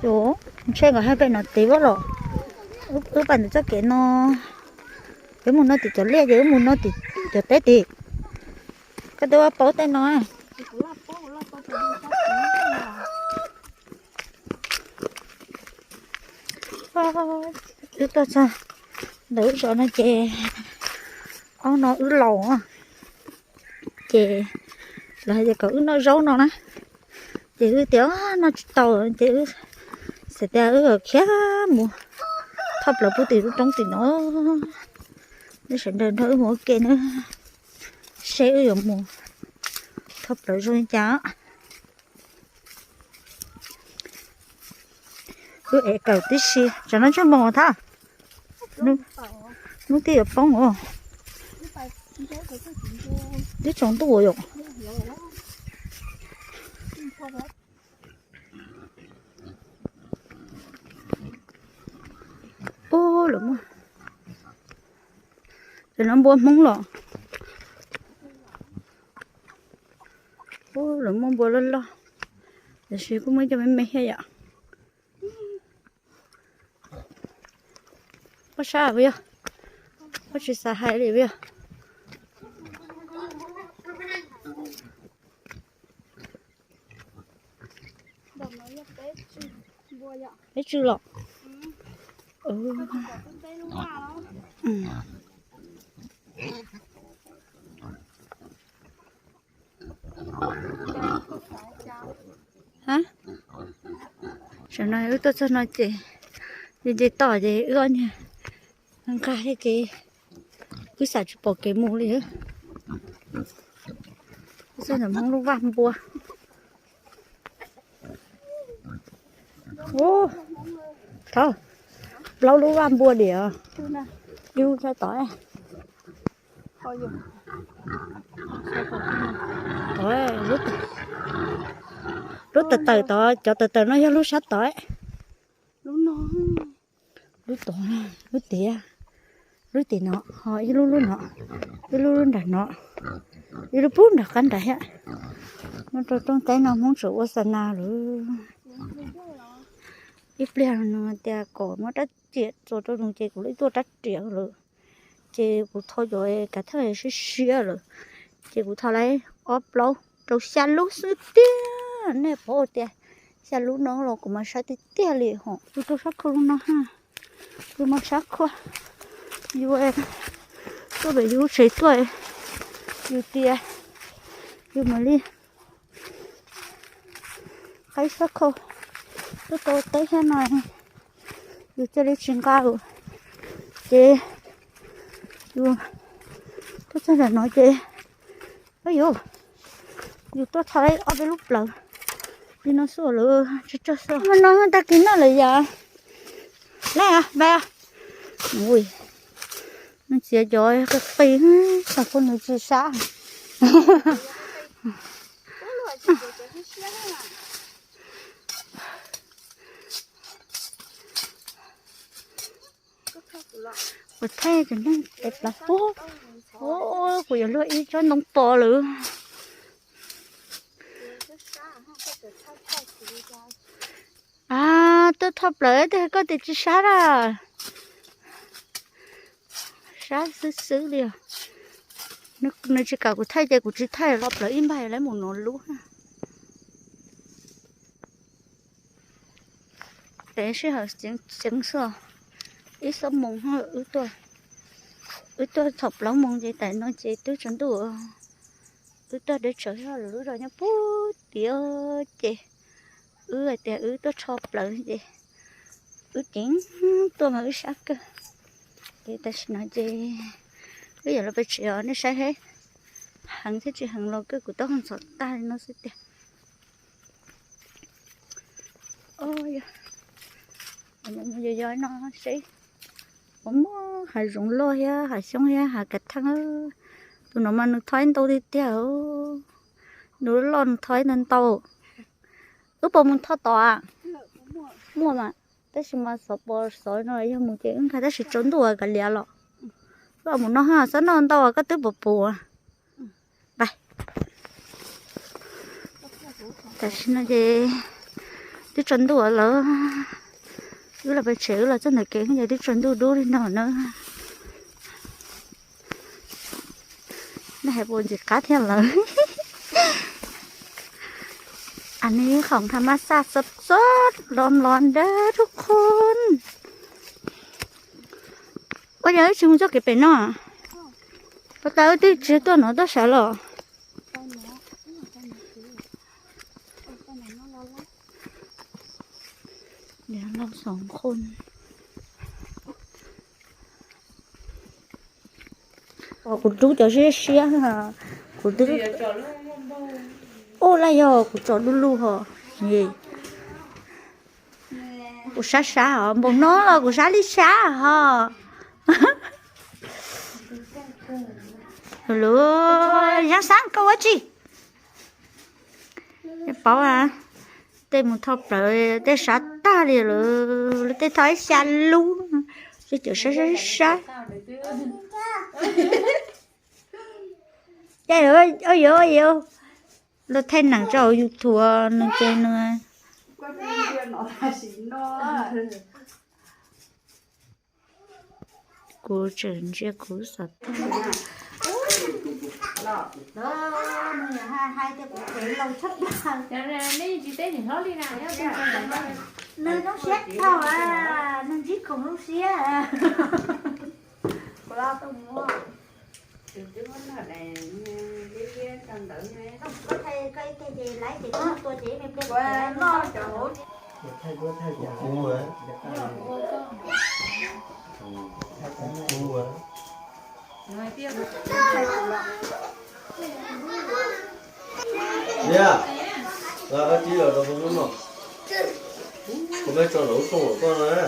Ua, ntshe nkawd hais pem no tid los. Wb pais ntawm txoj kev no, wb mus no tim cov liaj ces wb mus no tim cov teb tid. Koj twb ua paub tej no. Wb tuaj txog ntawm wb zos no ces ob no wb laus, ces lawv hais tias kom wb noj zaub no na. Ces wb tias noj tsis tau, ces wb xav tias wb khiav mus thauj plaws pub tim lub roob tim no. Neb sawv daws nrog wb mus ua ke na, seb wb yuav mus thauj plaws zoo li cas. Wb ev kawm tib si, tsam no ntsej muag thab, hnub twb yuav poob os. Twb tsaus ntuj yom. Ub, lawv muaj, cov no npua Hmoob los. Ub, lawv muaj npua loj loj, tiam sis kuj muaj ib co me me thiab yom. Pob sab puas yog? Pob tsis xav hais li puas yog? Peb tsw los. Tam no wb tuaj txog no ces nce nce toj ces wb ob niag nqa thiab ces wb xav tsis pom kev mus li. Wb txog ntawm Hmoob lub vaj npua. Ub, thov, plaub lub vaj npua diam. Yus sab tod, lub tawm tawm tod, cov tawm tawm no yog lub sab tod. Lub tod, lub tiav, lub tim no, ho ib lub lub no, ib lub lub nram no, ib lub pub nram qab nrad thiab. Nyob rau rooj teb no Hmoob tseem ua xa nas lawm. Ib pliag no tias kom muab rab riam txuas rau nws ces kuv li tuaj rab riam lawm. Ces kuv tho cov kav theej siab siab lawm, ces kuv tho lawm ob plaub rau xya lub xwb tiag. Nej paub tias xya lub no los kuv mas sab tiag tiag li hos. Kuv tuaj sab khau lub no ha, kuv mas sab khau. Yus tuaj pem yus tsev tuaj, yus tias yus mam li qaib sab khau tuaj tau teb thiab no, yus cia li tsis nqa lawm. Ces yus tuaj txog nram no ces, yus, yus tuaj tho ob peb lub plawv li no xwb lawm, tsawg tsawg xwb. Hmo no tag kis noj lawm yom. Lawm, pais. Ui, nws txiav cov qis qis, xyov puas nws tsis sab. Kuv thaij cov neeg pem plaws. Ub, kuv yuav luag ib tsob ntoo pos lawm. A, tuaj thoj plaws twb hais koj tias tsis sab lawm. Sab xwb xwb li os. Nws tsis kam kuv thaij ces kuv tsis thaij los plaws ib npaig lawv mus nov lub. Ces sij hawm ceev xwb, ib xuab moos wb tuaj, wb tuaj thaum plaub moos ces tam no ces twb tsaus ntuj. Wb tuaj deb tsawv zog lawm, lub zos nyob puag tim ces wb hais tias wb tuaj tho plaws ces wb ceev tuaj mas wb sab kawg. Ces tam sim no ces wb yuav los pem tsev os, nej saib heev thiab tsis heev los kawg kuv taub hau ntxhov tag li no xwb tiag. Yog, yog no seb puas muaj hav zoov loj thiab hav xyoob thiab hav kav theej. Tus no mas nws thov ntau tiag tiag. Nws loj nws thov ntau ntau. Wb puas mus thoj tod? Muaj mas, tab sis mas xov pos xov no yog mus ces wb nqa tab sis tsaus ntuj kav liam los. Wb mus no ha, xob noj ntau koj twb puas puas. Tam sim no ces Twb tsaus ntuj lawm, wb los pem tsev, wb los txog ntawm kev ces twb tsaus ntuj dub li no na. Nej hais puas ntxim qab thiab lawm? Anij khoom tha mas xaj xob xob los mlom nrab thuj khun. Ua cas wb tsis mus txoj kev pem no? Puas tas wb twb tsis tuaj no tuaj sawv los? Kuv rub cov siab siab, kuv twb, ub, laj yog kuv tso du lug hos. Kuv sab sab hos, npaum no los kuv sab li sab hos. Lub, Yeej Xab, koj ua tsi? Paub, tej mus tho plawv tej sab tag li lawm, tej tho ib xya lub, sib cawm sab sab sab. Yuav, yuav, yuav, los thaij neem rau YouTube no ces nws. Kuv tseem ntsia kuv xav tau. Nws zoo siab dhau, nws ntsib khoom zoo siab. Nia, koj tib los rau kuv hnub no, kuv peb tso lawv lub rooj lawm koj no na.